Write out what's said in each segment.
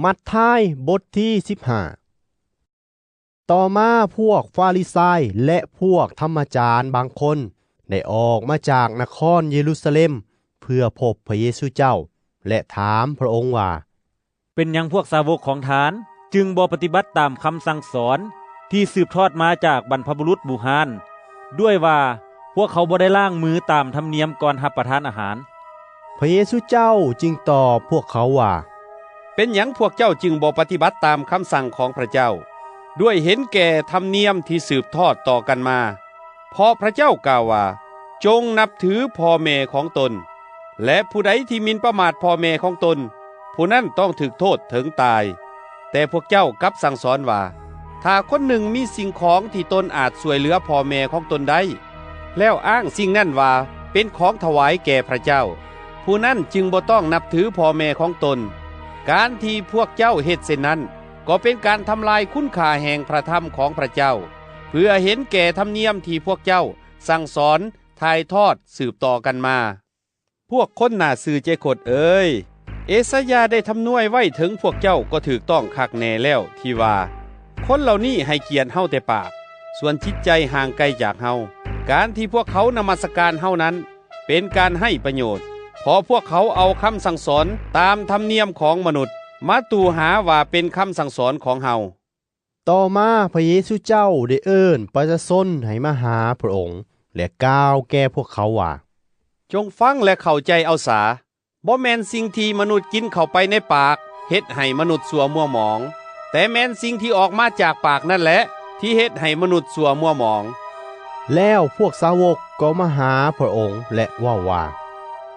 ມັດທາຍ ບົດທີສິບຫ້າ. ຕໍ່ມາພວກຟາຣິຊາຍ ແລະ ພວກທຳມະຈານບາງຄົນ ໄດ້ອອກມາຈາກນະຄອນເຢຣູຊາເລັມ ເພື່ອພົບພະເຢຊູເຈົ້າ ແລະ ຖາມພະອົງວ່າ, ເປັນຫຍັງພວກສາວົກຂອງທ່ານຈຶ່ງບໍ່ປະຕິບັດຕາມຄຳສັ່ງສອນທີ່ສືບທອດມາຈາກບັນພະບຸລຸດບູຮານ ດ້ວຍວ່າພວກເຂົາບໍ່ໄດ້ລ້າງມືຕາມທຳນຽມກ່ອນຮັບປະທານອາຫານ? ພະເຢຊູເຈົ້າຈຶ່ງຕອບພວກເຂົາວ່າ, ເປັນຫຍັງພວກເຈົ້າຈຶ່ງບໍ່ປະຕິບັດຕາມຄຳສັ່ງຂອງພະເຈົ້າ ດ້ວຍເຫັນແກ່ທຳນຽມທີ່ສືບທອດຕໍ່ກັນມາ? ເພາະພະເຈົ້າກ່າວວ່າ, ຈົ່ງນັບຖືພໍ່ແມ່ຂອງຕົນ ແລະ ຜູ້ໃດທີ່ໝິ່ນປະໝາດພໍ່ແມ່ຂອງຕົນ ຜູ້ນັ້ນຕ້ອງຖືກໂທດເຖິງຕາຍ. ແຕ່ພວກເຈົ້າກັບສັ່ງສອນວ່າ, ຖ້າຄົນໜຶ່ງມີສິ່ງຂອງທີ່ຕົນອາດຊ່ວຍເຫຼືອພໍ່ແມ່ຂອງຕົນໄດ້ ແລ້ວອ້າງສິ່ງນັ້ນວ່າເປັນຂອງຖວາຍແກ່ພະເຈົ້າ, ຜູ້ນັ້ນຈຶ່ງບໍ່ຕ້ອງນັບຖືພໍ່ແມ່ຂອງຕົນ. ການທີ່ພວກເຈົ້າເຮັດເຊັ່ນນັ້ນ ກໍເປັນການທຳລາຍຄຸນຄ່າແຫ່ງພະທຳຂອງພະເຈົ້າ ເພື່ອເຫັນແກ່ທຳນຽມທີ່ພວກເຈົ້າສັ່ງສອນຖ່າຍທອດສືບຕໍ່ກັນມາ. ພວກຄົນໜ້າຊື່ເຈໂຄດເອີຍ, ເອຊາຍາໄດ້ທຳນວຍໄວ້ເຖິງພວກເຈົ້າກໍຖືກຕ້ອງຄັກແນ່ແລ້ວທີ່ວ່າ, ຄົນເຫຼົ່ານີ້ໃຫ້ກຽດເຮົາແຕ່ປາກ, ສ່ວນຈິດໃຈຫ່າງໄກຈາກເຮົາ. ການທີ່ພວກເຂົານະມັດສະການເຮົານັ້ນ ເປັນການໄຮ້ປະໂຫຍດ, ເພາະພວກເຂົາເອົາຄຳສັ່ງສອນຕາມທຳນຽມຂອງມະນຸດມາຕູ່ຫາວ່າເປັນຄຳສັ່ງສອນຂອງເຮົາ. ຕໍ່ມາພະເຢຊູເຈົ້າໄດ້ເອີ້ນປະຊາຊົນໃຫ້ມາຫາພະອົງ ແລະ ກ່າວແກ່ພວກເຂົາວ່າ, ຈົ່ງຟັງ ແລະ ເຂົ້າໃຈເອົາສາ. ບໍ່ແມ່ນສິ່ງທີ່ມະນຸດກິນເຂົ້າໄປໃນປາກເຮັດໃຫ້ມະນຸດຊົ່ວມົວໝອງ, ແຕ່ແມ່ນສິ່ງທີ່ອອກມາຈາກປາກນັ້ນແຫຼະທີ່ເຮັດໃຫ້ມະນຸດຊົ່ວມົວໝອງ. ແລ້ວພວກສາວົກກໍມາຫາພະອົງ ແລະ ເວົ້າວ່າ,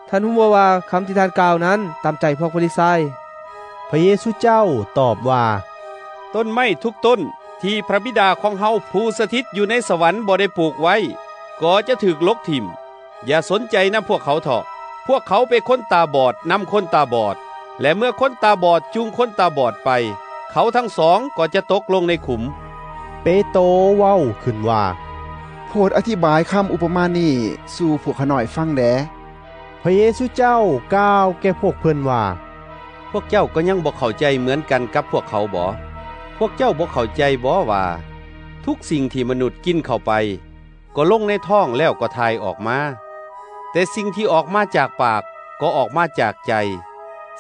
ທ່ານຮູ້ບໍ່ວ່າຄຳທີ່ທ່ານກ່າວນັ້ນຕາມໃຈພວກຟາຣິຊາຍ? ພະເຢຊູເຈົ້າຕອບວ່າ, ຕົ້ນໄມ້ທຸກຕົ້ນທີ່ພະບິດາຂອງເຮົາຜູ້ສະຖິດຢູ່ໃນສະຫວັນບໍ່ໄດ້ປູກໄວ້ ກໍຈະຖືກລົກຖິ້ມ. ຢ່າສົນໃຈນຳພວກເຂົາເຖາະ. ພວກເຂົາເປັນຄົນຕາບອດນຳຄົນຕາບອດ, ແລະ ເມື່ອຄົນຕາບອດຈູງຄົນຕາບອດໄປ, ເຂົາທັງສອງກໍຈະຕົກລົງໃນຂຸມ. ເປໂຕເວົ້າຂຶ້ນວ່າ, ໂປດອະທິບາຍຄຳອຸປະມານີ້ສູ່ພວກຂ້ານ້ອຍຟັງແດ່. ພະເຢຊູເຈົ້າກ່າວແກ່ພວກເພິ່ນວ່າ, ພວກເຈົ້າກໍຍັງບໍ່ເຂົ້າໃຈເໝືອນກັນກັບພວກເຂົາບໍ? ພວກເຈົ້າບໍ່ເຂົ້າໃຈບໍວ່າ ທຸກສິ່ງທີ່ມະນຸດກິນເຂົ້າໄປ ກໍລົງໃນທ້ອງແລ້ວກໍຖ່າຍອອກມາ, ແຕ່ສິ່ງທີ່ອອກມາຈາກປາກກໍອອກມາຈາກໃຈ.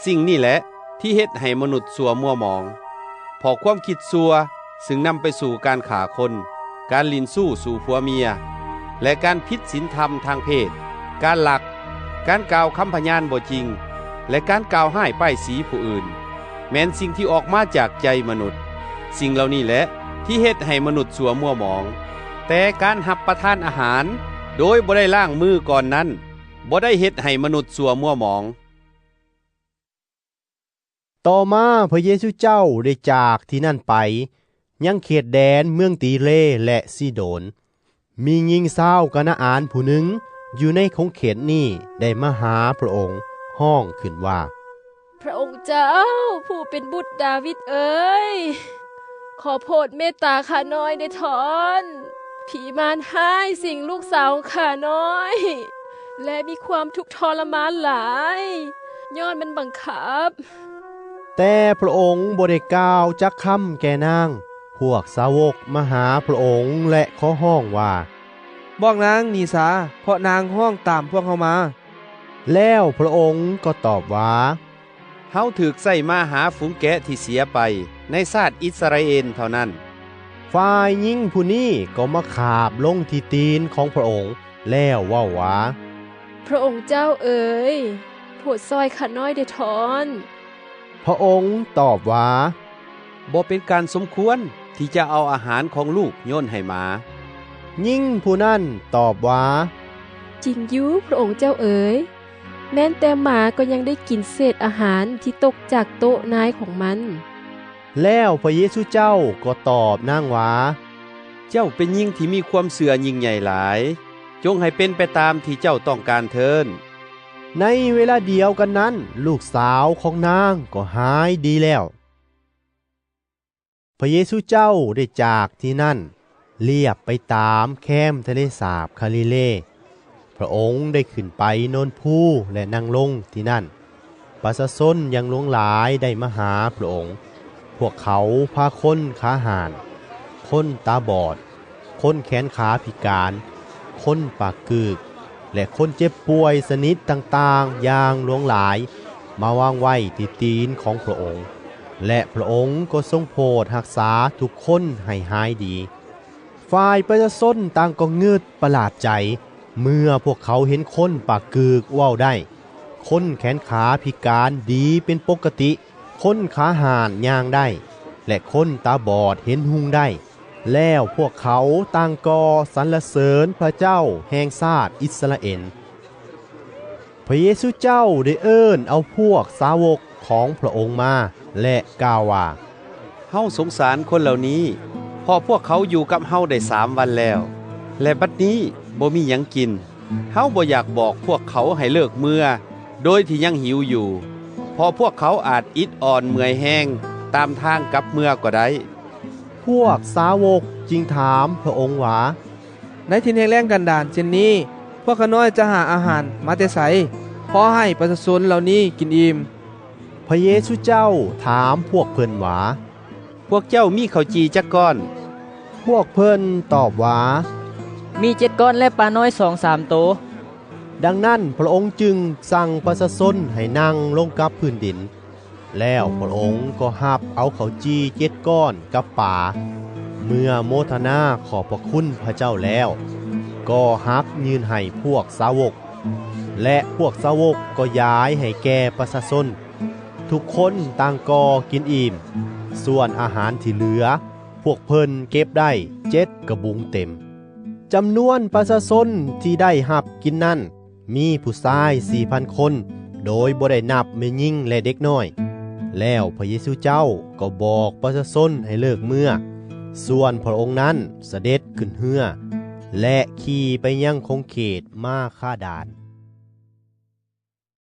ສິ່ງນີ້ແຫຼະທີ່ເຮັດໃຫ້ມະນຸດຊົ່ວມົວໝອງ, ເພາະຄວາມຄິດຊົ່ວ ຊຶ່ງນຳໄປສູ່ການຂ້າຄົນ, ການຫຼິ້ນຊູ້ສູ່ຜົວເມຍ ແລະ ການຜິດສິນທຳທາງເພດ, ການລັກ, ການກ່າວຄຳພະຍານບໍ່ຈິງ ແລະ ການກ່າວຮ້າຍປ້າຍສີຜູ້ອື່ນ. ແມ່ນສິ່ງທີ່ອອກມາຈາກໃຈມະນຸດ. ສິ່ງເຫຼົ່ານີ້ແຫຼະທີ່ເຮັດໃຫ້ມະນຸດຊົ່ວມົວໝອງ. ແຕ່ການຮັບປະທານອາຫານໂດຍບໍ່ໄດ້ລ້າງມືກ່ອນນັ້ນ ບໍ່ໄດ້ເຮັດໃຫ້ມະນຸດຊົ່ວມົວໝອງ. ຕໍ່ມາພະເຢຊູເຈົ້າໄດ້ຈາກທີ່ນັ້ນໄປ ຍັງເຂດແດນເມືອງຕີເລ ແລະ ຊີໂດນ. ມີຍິງຊາວການາອານຜູ້ໜຶ່ງຢູ່ໃນຂົງເຂດນີ້ໄດ້ມາຫາພະອົງ, ຮ້ອງຂຶ້ນວ່າ, ພະອົງເຈົ້າ, ຜູ້ເປັນບຸດດາວິດເອີຍ, ຂໍໂຜດເມດຕາຂ້ານ້ອຍແດ່ເທີ້ນ. ຜີມານຮ້າຍສິງລູກສາວຂ້ານ້ອຍ ແລະ ມີຄວາມທຸກທໍລະມານຫຼາຍ ຍ້ອນມັນບັງຄັບ. ແຕ່ພະອົງບໍ່ໄດ້ກ່າວຈັກຄຳແກ່ນາງ. ພວກສາວົກມາຫາພະອົງ ແລະ ຂໍຮ້ອງວ່າ, ບອກນາງໜີສາ, ເພາະນາງຮ້ອງຕາມພວກເຮົາມາ. ແລ້ວພະອົງກໍຕອບວ່າ, ເຮົາຖືກໃຊ້ມາຫາຝູງແກະທີ່ເສຍໄປໃນຊາດອິດສະຣາເອນເທົ່ານັ້ນ. ຝ່າຍຍິງຜູ້ນີ້ກໍມາຂາບລົງທີ່ຕີນຂອງພະອົງ ແລ້ວເວົ້າວ່າ, ພະອົງເຈົ້າເອີຍ, ໂຜດຊ່ອຍຂ້ານ້ອຍແດ່ເທີ້ນ. ພະອົງຕອບວ່າ, ບໍ່ເປັນການສົມຄວນທີ່ຈະເອົາອາຫານຂອງລູກໂຍນໃຫ້ໝາ. ຍິງຜູ້ນັ້ນຕອບວ່າ, ຈິງຢູ່, ພະອົງເຈົ້າເອີຍ, ແມ່ນແຕ່ໝາກໍຍັງໄດ້ກິນເສດອາຫານທີ່ຕົກຈາກໂຕະນາຍຂອງມັນ. ແລ້ວພະເຢຊູເຈົ້າກໍຕອບນາງວ່າ, ເຈົ້າເປັນຍິງທີ່ມີຄວາມເຊື່ອຍິ່ງໃຫຍ່ຫຼາຍ, ຈົ່ງໃຫ້ເປັນໄປຕາມທີ່ເຈົ້າຕ້ອງການເທີ້ນ. ໃນເວລາດຽວກັນນັ້ນ, ລູກສາວຂອງນາງກໍຫາຍດີແລ້ວ. ພະເຢຊູເຈົ້າໄດ້ຈາກທີ່ນັ້ນ ລຽບໄປຕາມແຄມທະເລສາບຄາລີເລ. ພະອົງໄດ້ຂຶ້ນໄປໂນນພູ ແລະ ນັ່ງລົງທີ່ນັ້ນ. ປະຊາຊົນຢ່າງຫຼວງຫຼາຍໄດ້ມາຫາພຣະອົງ. ພວກເຂົາພາຄົນຂາຫ້ານ, ຄົນຕາບອດ, ຄົນແຂນຂາພິການ, ຄົນປາກກືກ ແລະ ຄົນເຈັບປ່ວຍຊະນິດຕ່າງໆຢ່າງຫຼວງຫຼາຍ ມາວາງໄວ້ທີ່ຕີນຂອງພຣະອົງ, ແລະ ພຣະອົງກໍຊົງໂຜດຮັກສາທຸກຄົນໃຫ້ຫາຍດີ. ຝ່າຍປະຊາຊົນຕ່າງກໍງຶດປະຫຼາດໃຈ ເມື່ອພວກເຂົາເຫັນຄົນປາກກືກເວົ້າໄດ້, ຄົນແຂນຂາພິການດີເປັນປົກກະຕິ, ຄົນຂາຫ້ານຍ່າງໄດ້ ແລະ ຄົນຕາບອດເຫັນຮຸ່ງໄດ້. ແລ້ວພວກເຂົາຕ່າງກໍສັນລະເສີນພຣະເຈົ້າແຫ່ງຊາດອິດສະຣາເອນ. ພຣະເຢຊູເຈົ້າໄດ້ເອີ້ນເອົາພວກສາວົກຂອງພຣະອົງມາ ແລະ ກ່າວວ່າ, ເຮົາສົງສານຄົນເຫຼົ່ານີ້, ເພາະພວກເຂົາຢູ່ກັບເຮົາໄດ້ສາມວັນແລ້ວ ແລະ ບັດນີ້ບໍ່ມີຫຍັງກິນ. ເຮົາບໍ່ຢາກບອກພວກເຂົາໃຫ້ເລີກເມືອ ໂດຍທີ່ຍັງຫິວຢູ່, ເພາະພວກເຂົາອາດອິດອ່ອນເມື່ອຍແຮງຕາມທາງກັບເມືອກໍໄດ້. ພວກສາວົກຈຶ່ງຖາມພຣະອົງວ່າ, ໃນຖິ່ນແຫ້ງແລ້ງກັນດານເຊັ່ນນີ້, ພວກຂ້ານ້ອຍຈະຫາອາຫານມາແຕ່ໃສ ພໍໃຫ້ປະຊາຊົນເຫຼົ່ານີ້ກິນອີ່ມ? ພຣະເຢຊູເຈົ້າຖາມພວກເພິ່ນວ່າ, ພວກເຈົ້າມີເຂົ້າຈີ່ຈັກກ້ອນ? ພວກເພິ່ນຕອບວ່າ, ມີເຈັດກ້ອນ ແລະ ປານ້ອຍສອງສາມໂຕ. ດັ່ງນັ້ນພຣະອົງຈຶ່ງສັ່ງປະຊາຊົນໃຫ້ນັ່ງລົງກັບພື້ນດິນ. ແລ້ວພຣະອົງກໍຮັບເອົາເຂົ້າຈີ່ເຈັດກ້ອນກັບປາ, ເມື່ອໂມທະນາຂອບພະຄຸນພຣະເຈົ້າແລ້ວ, ກໍຫັກຍື່ນໃຫ້ພວກສາວົກ, ແລະ ພວກສາວົກກໍຢາຍໃຫ້ແກ່ປະຊາຊົນ. ທຸກຄົນຕ່າງກໍກິນອີ່ມ, ສ່ວນອາຫານທີ່ເຫຼືອ ພວກເພິ່ນເກັບໄດ້ເຈັດກະບຸງເຕັມ. ຈຳນວນປະຊາຊົນທີ່ໄດ້ຮັບກິນນັ້ນ ມີຜູ້ຊາຍສີ່ພັນຄົນ, ໂດຍບໍ່ໄດ້ນັບແມ່ຍິງ ແລະ ເດັກນ້ອຍ. ແລ້ວພຣະເຢຊູເຈົ້າກໍບອກປະຊາຊົນໃຫ້ເລີກເມືອ, ສ່ວນພຣະອົງນັ້ນສະເດັດຂຶ້ນເຮືອ ແລະ ຂີ່ໄປຍັງຂົງເຂດມາຄາດານ.